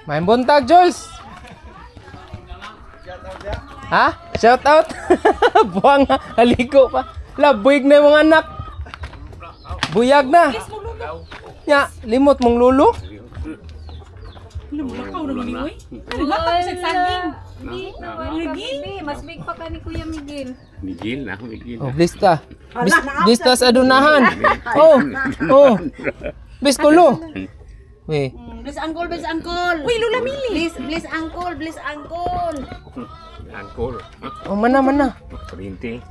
May buntag, Jules. Ha? Shout out. Buwang ha. Haligo pa. La, buig na yung mga anak. Buyag na. Nya, limot mong lulo. Lumakaw na ni oy. Ano sa saging? Lagi. Mas big pa ka ni Kuya Miguel. Miguel na, Miguel. Oh, blista. Blista sa adunahan. Oh, oh. Biskulo. We, Bless uncle, bless uncle. Uy, Lola Mili. Bless, bless uncle, bless uncle. Angkor. Oh, mana mana. Kurinte.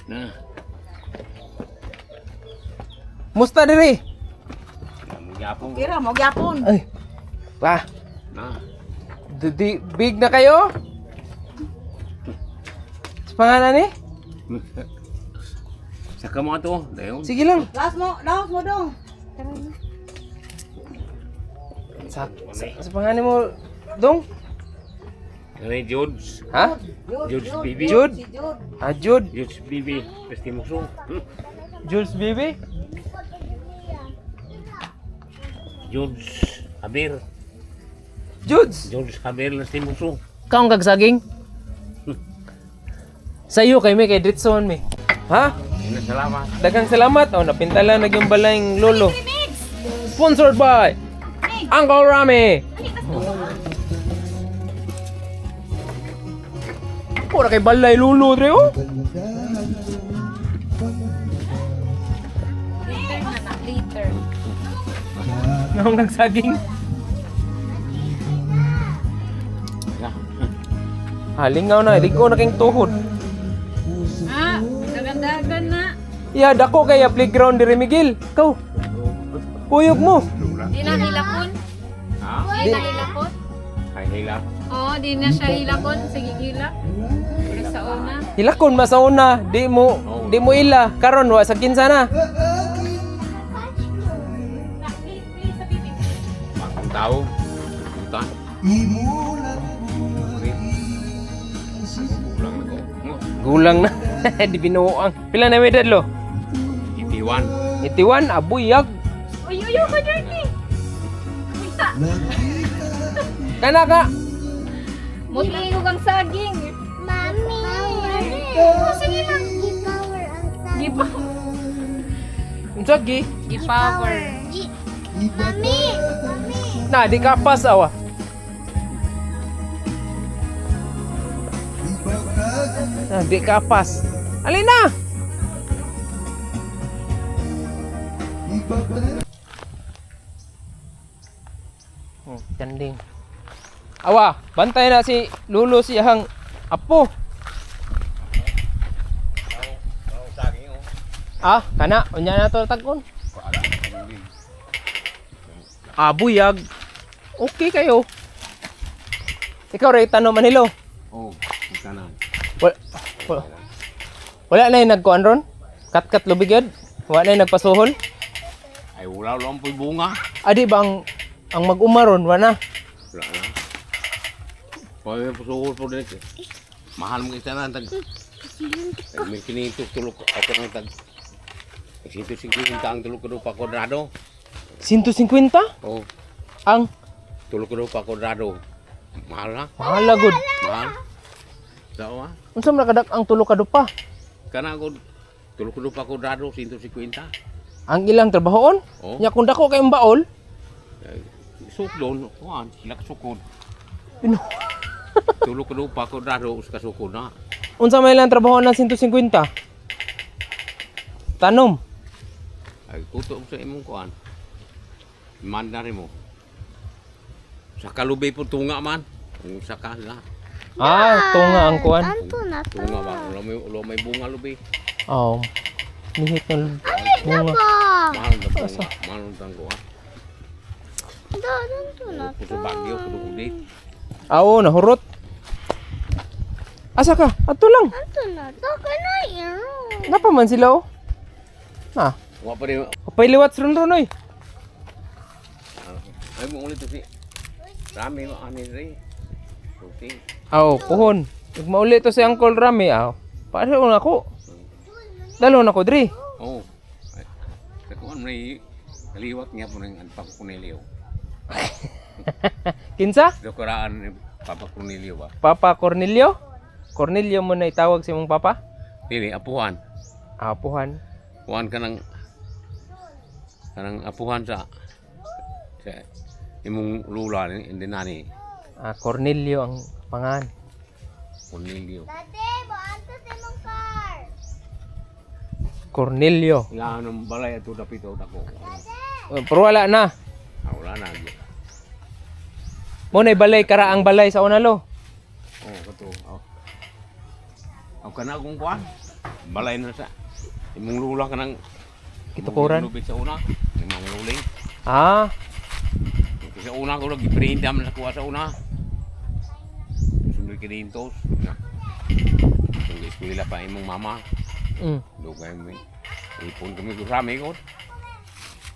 Na. Musta diri? Magyapon. Kira mo gyapon. Ay. Pa, Na. di, big na kayo? Sa pangalan ni? Saka mo ato. Dayon. Sige lang. Laos mo dong. Sa pangalan mo, Dong? Kani Judes. Ha? Judes Bibi. Jude? Si Jude. Ah, Jude. Judes Bibi. Pesti muso. Jules Bibi? Judes Habir. Judes! Judes Habir Pesti muso. Kaong kagsaging? Sayo kay mi kay Dritson mi. Ha? Ina salamat. Daghang salamat. Oh, napintala na yung balayng lolo. Sponsored by Uncle Rami. Pura kay balay lolo dre oh. Later na na. Later. Naong nagsaging. Ya. Halingaw na, ligo na kayong tuhod. Ah, dagan-dagan na. Ya, dako kay playground diri Miguel. Kaw. Kuyog mo. Di na hilakon. Ha? Di na hilakon. Ay hilap. Oo, di na siya hilakon. Sige, gila. Pero sa una. Hilakon ma sa una, di mo ila karon wa sa kinsa na. Bagong tao. Puta. Gulang na ko. Gulang na. Di binuang. Pila na edad lo? Itiwan. 81 abuyag. Uy, uy, uy, dirty. Kana ka. Muti ko kang saging. Mami! Oh, sige lang. Gi-power ang sa... Gipower. Unsa gi? Gipower. Mami! Mami! Na di ka pas awa. Na di ka pas. Alina. Tanding. Awa, bantay na si Lulo siyang apo. Ah, kana unya na to tag-on. Ah, buyag. Okay kayo. Ikaw ray tanong Manilo. Oh, tanan. Wala, wala, wala na yung nagkuan ron? Katkat lubigod? Wala na yung nagpasuhol? Ay wala lang po'y bunga. Adi ba ang mag-uma ron? Wala na. Wala na. Pwede pusuhol po din. Mahal mo kita na. Tag, tag may kinintos tulog. Ako nang tag. 150 ang tulog ko pa kwadrado. 150? Oh, Ang tulog ko pa kwadrado. Mahal na. mahal na gud. Mahal. Sao ah? Unsa man nakadak ang tulo ka dupa? Kana ko tulog ko pa kwadrado 150. Ang ilang trabahoon? Oh. Nya kung dako kayong baol, Sukdon, kuan, sila sukod. Pino. Tulog ko pa kwadrado us kasukod na. Unsa may ilang trabahoon ng 150? Tanom. Ay kuto sa imong kuan. Manda rin mo. Sa kalubi po tunga man. Kung sa kala. Ah, tunga ang kuan. Anto na to. Tunga ba? Wala may bunga lubi. Oh. Nihit ng bunga. Pa! Mahal na bunga. Mahal na kuan. Anto na to. Puso bagyo, puso ulit. Ah, oo, nahurot. Asa ka? Ato lang. Anto na to. Kana iro. Napa man sila oh. Na, Wa pa rin. pailiwat ron ron oy. Ay mo ulit to si Rami mo ani rin. Suti. Aw, puhon. Ug mauli to si Uncle Rami aw. Paano na ako? Dalo na ko diri. Oh. Ay, sa kuan may kaliwat niya po ng anpak Cornelio. Kinsa? Dokoraan ni Papa Cornelio ba? Papa Cornelio? Cornelio mo na itawag si mong papa? Dili, apuhan. Apuhan. Kuan ka ng kanang apuhan sa sa imong lula ni hindi nani. Ah, Cornelio ang pangan. Cornelio. Dati, buanto sa imong car. Cornelio. Ila ng balay ato dapito dako. Eh, pero wala na. Ah, wala na. Mo na balay kara ang balay sa unalo. Oh, kato. Oh. Aw kana akong kuan. Balay na sa imong lula kanang Kitukuran. Lubit sa una, imong luling. Ah, Sa una ko lagi printa man sa kuha sa una. Sunod kinintos. Na. Kung eskwela pa imong mama, dugay mi. Ipon kami ko rami ko.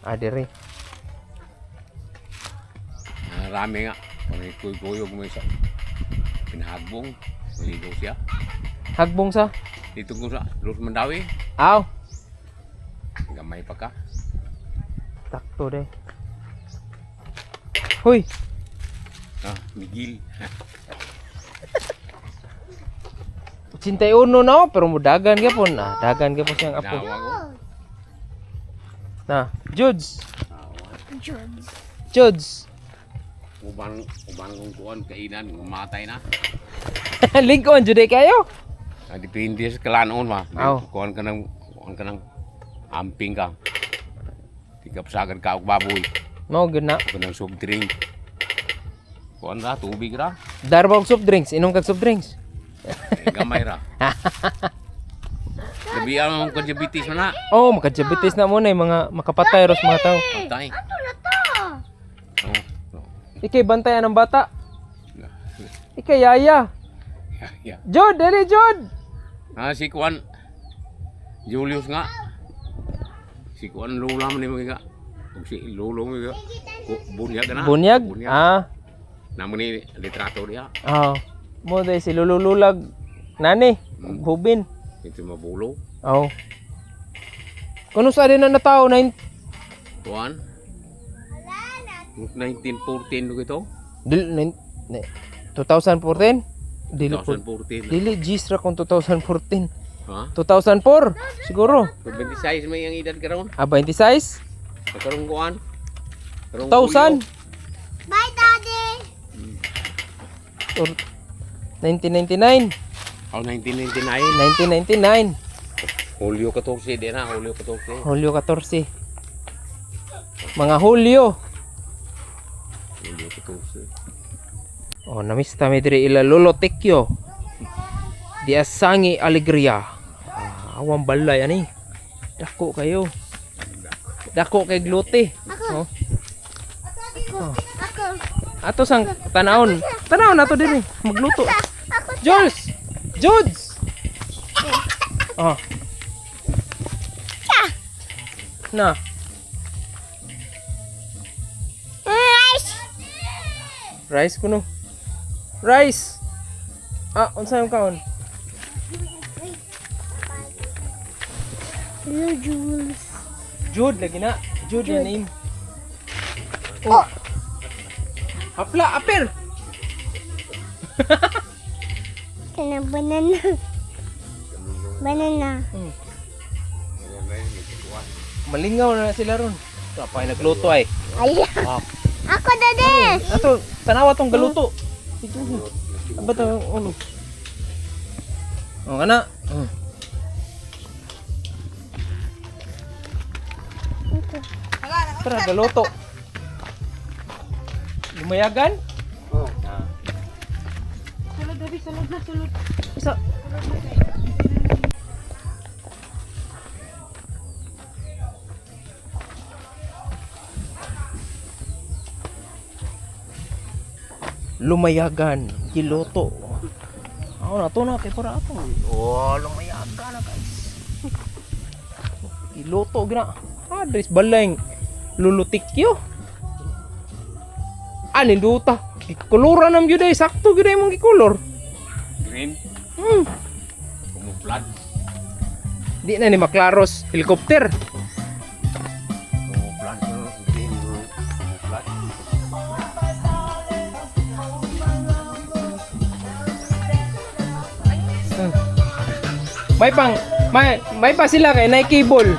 Ah, dire. Ah, rami nga. Kami kuy-kuyog mo sa pinahagbong. Maligo siya. Hagbong sa? Dito ko sa Los Mandawi. Aw, Gamay pa ka. takto de. Hoy, Ah, Miguel. 81 na oh, pero mudagan gyapon. Ah, dagan gyapon siyang apo. Dawa ko. Na, Judes. Judes. Judes. Uban uban kong kuan kainan matay na. Lingkon jude kayo. Ah, depende sa kalanon ma. Aw. Kuan ka ng amping ka. Di ka pasagan ka og baboy. Mao gyud na. Kuan ng soft drink. Kuan ra tubig ra. Darbog soft drinks, inom kag soft drinks. Eh, gamay ra. Labi ang mga diabetes man na. Oh, maka-diabetes na mo na yung mga makapatay ros mga tao. Patay. Ato na to. Oh. Oh. Ikay bantayan ang bata. Ikay yaya. Yeah, yeah. Jod, dali Jod. Ah, si Kuan Julius nga. Si Kuan Lola man ni nga. Ug si Lolo mo nga. Bunyag na. Bunyag. Bunyag. Ah. Namo ni litrato diha. Ah. Mo day si Lulululag nani, hubin. Ito mabulo. Oh. Kuno sa din na natao nine Kuan. 1914 do ito. dil nine, ne, 2014? Dili po. 2014. Dili Gis ra kung 2014. Ha? 2004 siguro. 26 may ang edad karon. Ah, 26? Karong kuan. Karong 2000 Bye, Daddy. or 1999. Hulyo. Oh, 1999. 1999. Hulyo 14 din na, Hulyo 14. Hulyo 14. Mga Hulyo. Hulyo 14. Oh, namiss ta mi diri ila Lolo Tekyo. Di asangi alegria. Ah, awang balay ani. Dako kayo. Dako kay glute. Oh. Ako. Ako. Ato sang tanawon. Tanawon nato diri magluto. Ako. Jules! Judes! Oh. Na. Rice. Rice kuno. Rice. Ah, unsa yung kaon? Hello, Jules. Jude lagi na. Jude your name. Oh. Hapla, apir. Kana banana. Banana. Malingaw na sila ron. Kapay nagluto ay. Ay. Ah. Ako, Daddy. Ato, tanawa tong galuto. Ito. Aba to ulo. Oh, kana. Oh. Tara, galuto. Lumayagan? Oh. Sulod, David, sulod na, sulod. Isa. Lumayagan, giluto. Ako na to na kay para ato. Oh, lumayagan na guys. Giluto gina. Ah, dres baleng lulutikyo. Ah, ninduta. Gikuluran nam gyud ay sakto gyud ay mong gikulor. Green. Kumuplan. Di na ni maklaros helicopter. Kumuplan. Green. Kumuplan. May pang may pa sila kay nay cable.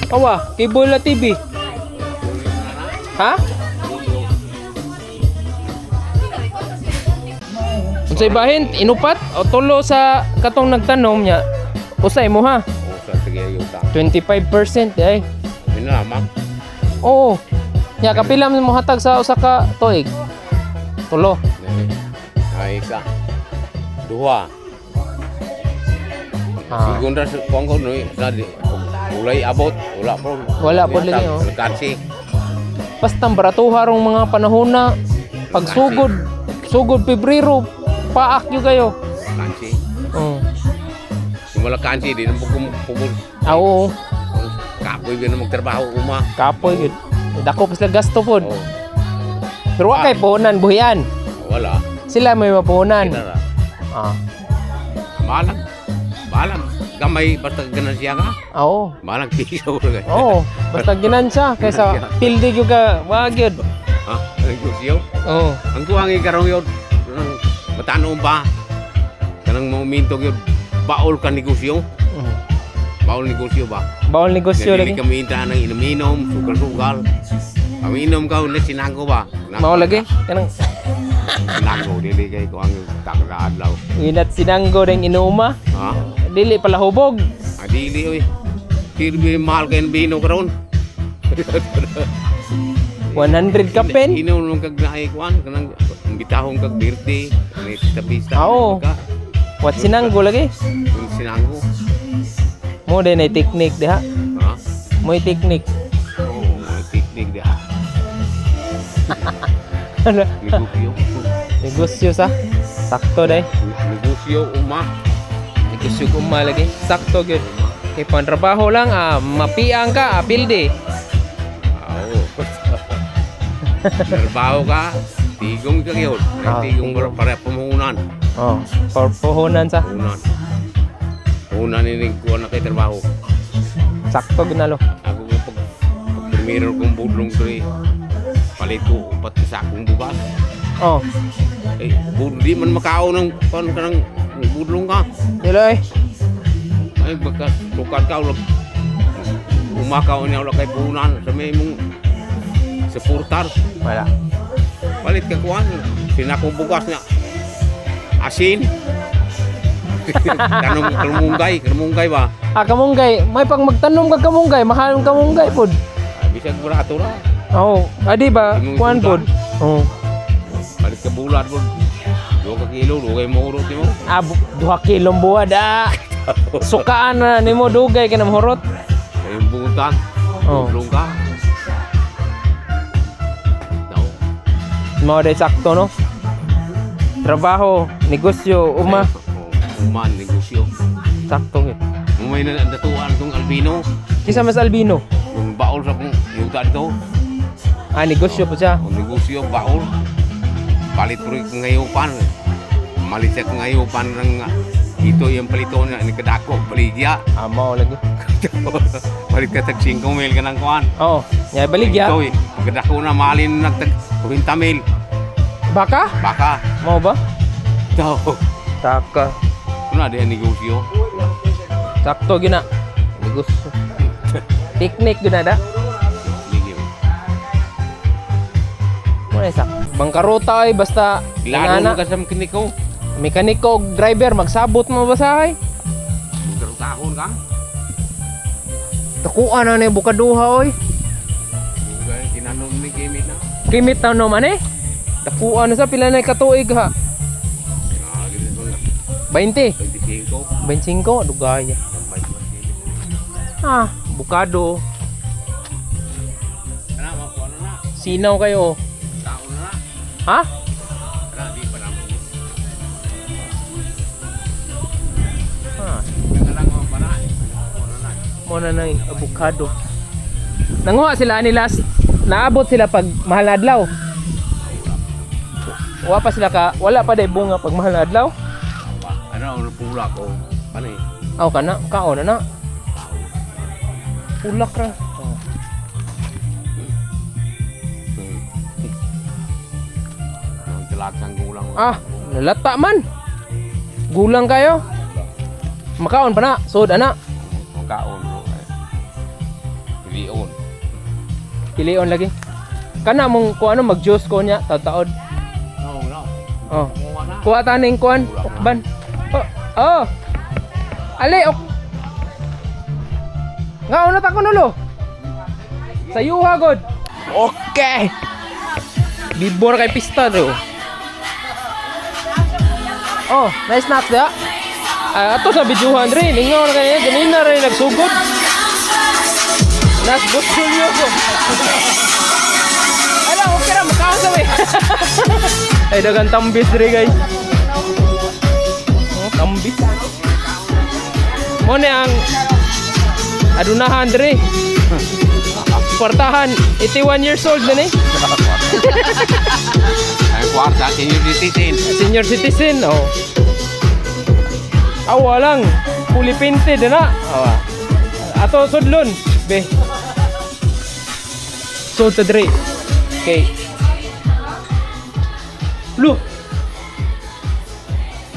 Awa, cable na TV. Ha? Unsay bahin inupat o tulo sa katong nagtanom niya. Usay mo ha. O sa sige yuta. 25% ay. Yun lamang. Oo. Nya kapila mo hatag sa usa ka tuig? Tulo. Ay ka. Duha. Ah. Segunda sa kongko no sa di ulay abot, wala po. Wala po lagi, oh. Kansi. Basta baratuha rong mga panahon na pagsugod, sugod Pebrero, paak yun kayo. Kansi. Oo. Kung wala kansi di na po kumul. Ah, oo. Kapoy ba na magtrabaho uma. Kapoy yun. Dako pa sila gasto pod. Oh, Pero wa kay puhunan buhian. wala. Sila may mapuhunan. Kita ra. Ah. Malang. Malang. Gamay basta ganan siya ka. Ah, oo. Malang piso ka. Oo. Basta ginansya kaysa pildi gyud ka, wa gyud. Ha? Negosyo. Oo. Ang kuwang ikarong yun, matanom ba? Kanang momento yun, baol ka negosyo. Baol negosyo ba? Bawal negosyo Dili lagi. kami inta ng inom-inom, sugal-sugal. Kami inom ka, ulit sinangko ba? Mao lagi kanang Sinangko, dili kay kuwang takla adlaw. winat sinanggo ding inuma. Ha? Dili pala hubog. Adili, oy. Kirby mahal kay bino karon. 100 kapen. Inom lang kag naay kuan kanang bitahong kag birthday, may pista-pista. Ah, oo. Ka. Wat sinanggo lagi. Kung sinangko. Mo din ay technique diha. Ha? Mo'y technique. Oo, may teknik diha. Negosyo. Negosyo sa. Sakto day. Negosyo uma. Negosyo kuma lagi. Sakto gyud. Kay pantrabaho lang ah, mapiang ka, ah, pildi. Ah, oo. Trabaho ka, tigong ka yun. Ah, Tigong tigong. para pamuhunan. Oh, puhunan sa. Puhunan. Puhunan ini kuha na kay trabaho. Sakto ginalo. Ako ko pag pag primero kong budlong dre, palit ko upat ka sakong bugas. Oh, Eh, di man makao ng kuan ka ng budlong ka. dili oy. Ay, baka tukad ka ulag umakaw niya ulag kay puhunan sa may mong supporter. Wala. Palit ka kuan. Sinakong bugas niya. Asin. Tanong kamunggay, kamunggay ba? Ah, kamunggay, may pang magtanom ka kamunggay, mahal ang kamunggay pod. Ay, bisag barato ra. Oh, adi ba? Imong Kuan pod. Oh. Palit ka bulat pod. 2 ka kilo, 2 kay mo urot nimo. Ah, 2 kilong buwad ah. Sukaan na nimo dugay ka na mahurot. Kay bungutan. Oh. Budlong ka. No. Mao day sakto no. Trabaho, negosyo, uma, Oh, uma negosyo. sakto gyud. Mumay na ang datuan kong albino. Kisa mas albino. Kung baol sa kong yuta dito. Ah, negosyo po siya. O negosyo, baol. Palit ko rin ngayupan. Malit siya ngayupan ng ito yung palito niya ni kadako baligya. Ah, mao lagi. Palit ka tag 5 mil ka ng kuan. Oo, oh, baligya. Ito eh. Pagkadako na malin nagtag 40 mil. Baka? Baka. Mao ba? Ito. Taka. Ano na di ang negosyo? Sakto gyud na. Negosyo. Teknik gyud na da. Sige. Mo na sak. Bangkarota ay basta Laro inana. mo ka sa makiniko. Mekaniko og driver magsabot mo basahay. Karutahon ka. Takuan na ni bukaduha oy. Bukan kinanom ni Kimit na. Kimit na naman eh. Dakuan na sa pila na katuig ha. Ah, ganito na. 20. 25. 25 dugay. Ah, bukado. Ano, makuha na na. Sinaw kayo. Tao na na. Ha? Ano, di pa naman. Ah, Nga lang ang para. Makuha na na. mo na nang avocado. Nanguha sila ani last. Naabot sila pag mahal na adlaw. Wala pa sila ka, wala pa day bunga pag mahal na adlaw. Ano, ano pula ko. Ano eh? Aw kana, kaon na na. Pulak ra. Oh. Ang talaksang gulang. Ah, nalata man. Gulang kayo. Makaon pa na, sud ana. Makaon bro. Pilion. Pilion lagi. Kana mong kung ano mag-juice ko niya, taod-taod. No, no. Oh. Kumuha na. Kuha taning kuan, ukban. Oh, oh. Ali ok. Nga una ta kuno lo. Sayuha god. Okay. Bibor kay pista do. Oh, nice snacks da. Ah, ato sa bidyuhan rin. Ingaw na kaya ganina rin nagsugod. Nas butsulyo ko. Ala, okay ra makaon sa may. Ay, dagan tambis diri guys. Oh, tambis. Mo ni ang adunahan diri. Kwartahan, 81 years old na ni. Ay kwarta senior citizen. Senior citizen, oh. Awa lang, fully painted na. Awa. Ato sudlon, be. So ta diri. Okay. Lu.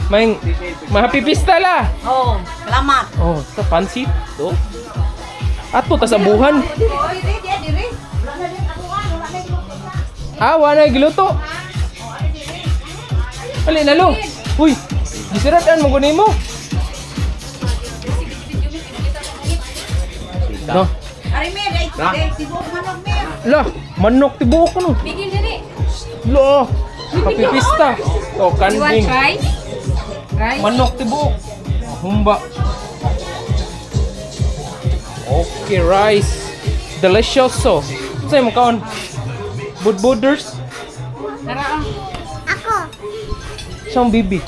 May mahappy pista la. Oh, salamat. Oh, sa pansit to. Ato ta sa buhan. Ah, wala na giluto. Ali na lo. Uy, gisiratan mo guni mo. No. Ari mer, ay Na? ay tibuok manok mer. La, manok tibuok no. Bigil dili. Lo, happy pista. Oh, You want kanding. try? Rice? Manok tibuok. Humba. Okay, rice. Delicioso. Sa'yo mo kaon? Budbuders? Tara ah. Ako. Siyang bibi.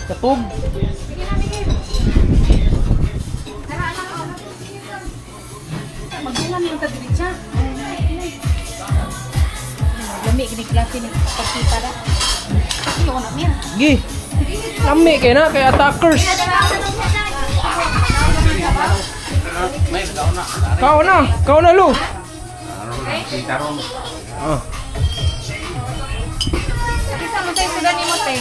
Katog. Magdala niyo ta diri siya. Lami kini klase ni pagkita ra. Iyo na mir. Gi. Lami kay na kay attackers. Kao na, kao na lo. Kita ron. Ah. Isa mo tayo sudan nimo te.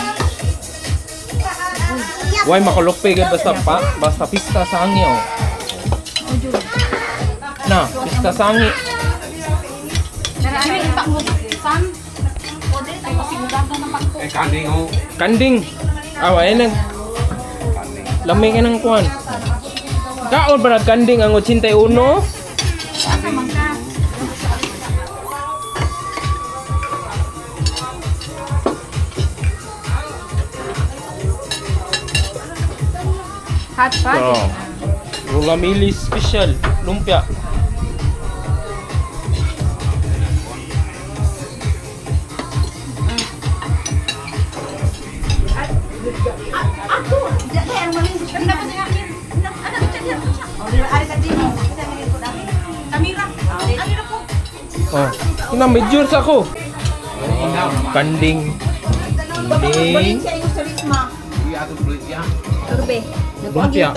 Why makalukpi kay basta pa, basta pista sangi oh. Na, pista sangi. Tara Diri ah. pa mo san. Ay pasiguran ka na pagko. Eh kanding oh. Kanding. Aw, ay nag Kanding. lami kay nang kuan. Kaon ba nag kanding ang 81? Kanding. Hot pot. Oh. Rulamili special lumpia. Ako, di ay ang maling gusto. Oh, di ari ka dimo. Kita mi ko dami. Amira. Amira po. Oh. Ina medyo sa ako. Kanding. Balik Kanding. siya yung sa Risma. Iya ato tuloy siya. Turbe. Lumpia.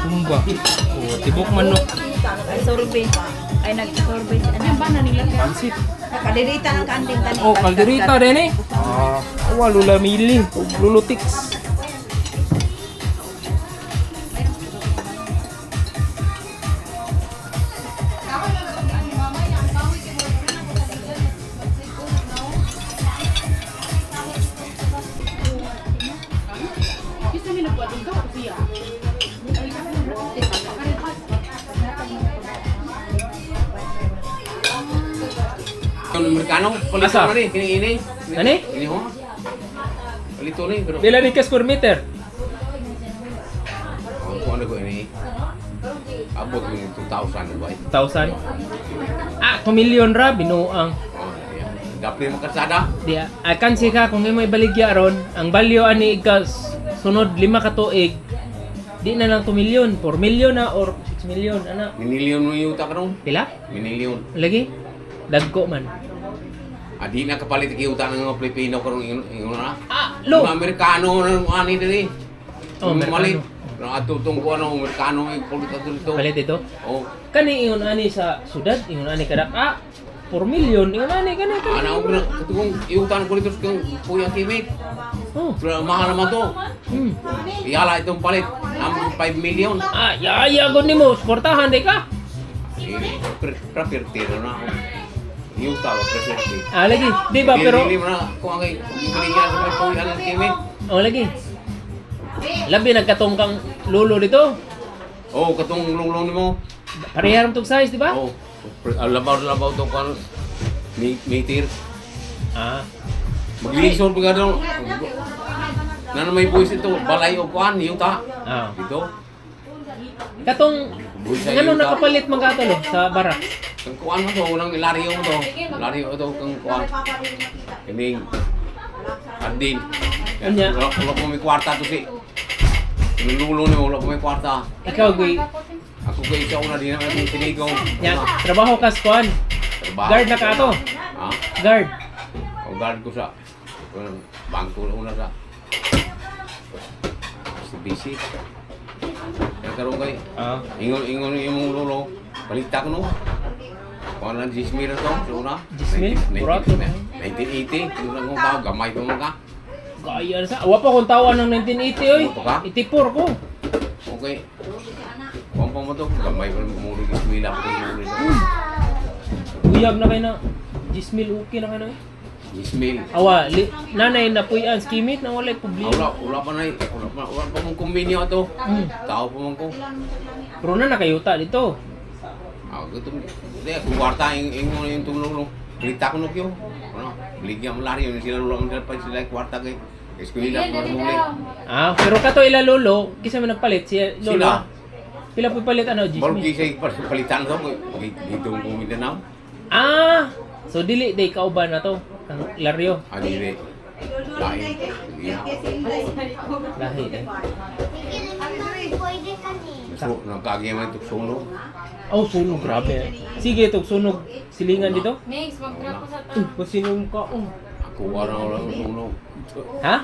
Humba. Oh, tibok manok. Ay sorbe. Ay nag-turbe si ano ba na nila? Pansit. Kalderita ng kanding tani. Oh, kalderita din eh. Ah, awa lulamili, lulutiks. Yung Amerikano, palito Asa? na ni, kini ini. Ani? Ini ho. Palito ni pero. Pila ni ka square meter? Ang kuan ko ini. Abot ni 2,000 ba? 1,000. Ah, 2 million ra binuang. Oh, iya. Dapat mo kasada. Di akan si ka kung imo ibaligya ron, ang value ani ika sunod 5 ka tuig di na lang 2 million, 4 million na or 6 million ana. Minilyon mo yung utak ron. Pila? Minilyon. Lagi? Dagko man. Adi na kapalit kay utak ng mga Pilipino karon ingon ingon na. Ah, lo. Mga Amerikano na ani diri. Oh, Amerikano. Malit. Pero ato tong kuan ang Amerikano ay pulit ato dito. Palit ito. Oh, Kani ingon ani sa syudad, ingon ani kadaka. 4 million. Ingon ani gani kani. Ana og na katong iutan ko dito sa kang kuyang kimit. Oh. Pero mahal naman to. Iyala itong palit. Ang 5 million. Ah, yaya gud nimo, suportahan day ka. Eh, Prapirtiro na ako. Yuta ba, prapirti. Ah, lagi. Di ba pero Dili mo na kung ang ibaligyan sa may puyan ng kimit. oh lagi. Labi nagkatong kang lolo dito. Oh, katong lunglong nimo. Pareha ra tong size, di ba? Oh, labaw-labaw to kan meter. Ah. Maglisod pa daw. Nana may buwis ito, balay o kuan, yuta. Ah. Dito. Katong Buwis sa ngano yuta. nakapalit man kato lo sa barracks? Kang kuan mo to, unang ilaryo mo to. Ilaryo to kang kuan. Kining Ardin. Unya. Wala ko may kwarta to si. Nululo ni wala ko may kwarta. Ikaw goy, Ako kay isa una din naman akong tinigaw. nya trabaho ka sa kuan. Trabaho. Guard na ka ato. Ha? Guard. O guard ko sa unang bangko una sa si busy. Kaya karon kay Ah. ingon ingon imong lolo palita ko no. Kuan lang 10 mil na to, sa una. 10 mil? Burato. 1980, kung lang kong tao, gamay pa mo ka. Gaya na sa. Wa pa kong tawa ng 1980 oy. Wa pa ka? 84 ko. Okay. Kuan pa mo to, gamay pa mo muli eskwela pa ko muli. Uyab na kay na 10 mil okay na kay na. 10 mil. Awa, li, nanay napuy-an skimit na walay problema. Wala, wala pa na, wala pa mong kumbinyo to. Tao pa man ko. Pero na nakayuta dito. Ah, gutom. Hindi, kung kwarta, yung yung yung tumulong. Balita ko no kyo. Ano? Baligyan mo lari, yun sila lolo, sila pa sila kwarta kay eskwela Miguel, pa dali muli. daw. Ah, pero kato ila lolo, kisa man nagpalit si lolo. Sila. Pila po palit ano, 10 Balki mil. sa palitan to, dito ko Mindanao. Ah, so dili day kauban na to kang Laryo. Ah, dili. Lain. Sige. Lahi eh. Pwede kani. So, nagkagi man ito sunog. Oh, sunog grabe. Sige, tog sunog silingan dito. Mix, mag-drop ko sa Uy, masinong ka. Oh. Ako araw lang sunog. Ha?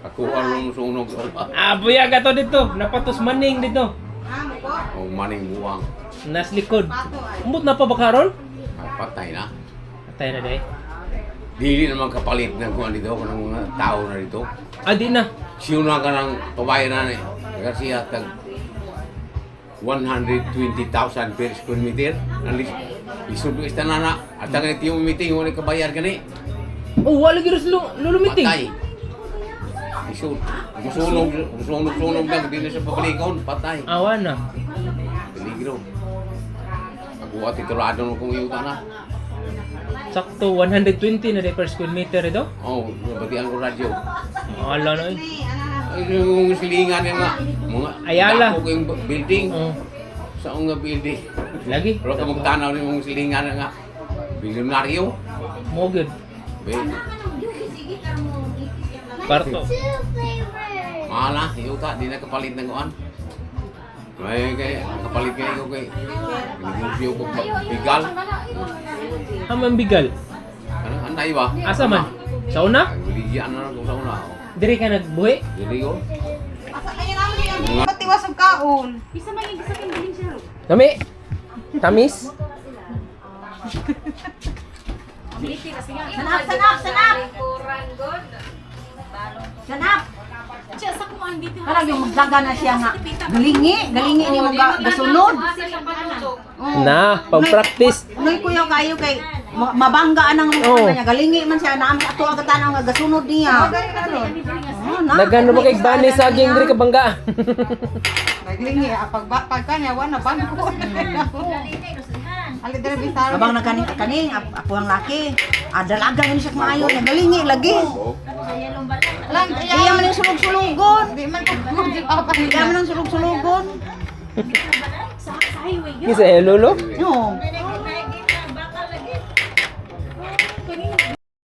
Ako araw lang sunog. Ah, buya ka to dito. Napatos maning dito. Oh, maning buwang. Nas likod. Umot na pa ba karon? Ay, patay na. Patay na day. Dili naman kapalit ng kuan dito, ng mga tao na dito. Ah, di na. Siyuna ka ng pabayan na ni Garcia tag 120,000 per square meter. Ang lisod ko istana na. At ang ganito yung meeting, wala kabayar gani. Oh, wala gyud lolo meeting. Patay. Lisod. Musunog, musunog, sunog lang. Hindi na siya pabalikon. Patay. Awa na. Peligro. Ako at titulado nung kung yuta na. Sakto 120 na day per square meter ito. Oh, nabatian ko radyo. Ala na eh. Ay, yung silingan yung mga, mga Ayala. dako yung building. Oh, Sa nga building. lagi. Pero ka magtanaw ni mong silingan nga. Bilyonaryo. Mo gyud. Be, Parto. Two flavors. mahal na, yuta, di na kapalit ng kuan. May kay kapalit kay ko kay negosyo ko pa- bigal. Haman bigal. Ano anday ba? Asa man? Sa una? Ay, Baligyan na lang ko sa una. oh. Diri ka nagbuhi? Dili ko. Patiwas ang kaon. Bisa man yung bisa kang bilin siya. Nami. Tamis? Sanap, sanap, sanap. Lingkuran, good. Sanap. Siya sa kuan dito. Parang yung magdaga na siya nga. Galingi, galingi ni mo gasunod. Asa siyang patutog. Oo. Na, pag-practice. Unoy kuya kayo kay mabanggaan ang Oo. oh. niya. Galingi man siya naam sa ato ang katanaw nga gasunod niya. Oh, na. Nagano ba kay bani saging diri ka bangga? Naglingi, pag pagka niya, wala bangko. Ali dere bisaro. Abang na kaning kaning apo ang laki. Adalaga ni siya maayo niya galingi lagi. Oh, Lang, Iya man yung sulog-sulugon. Di man ko pa Iya man ang sulog-sulugon. Sa highway. Kisa eh, lolo? No.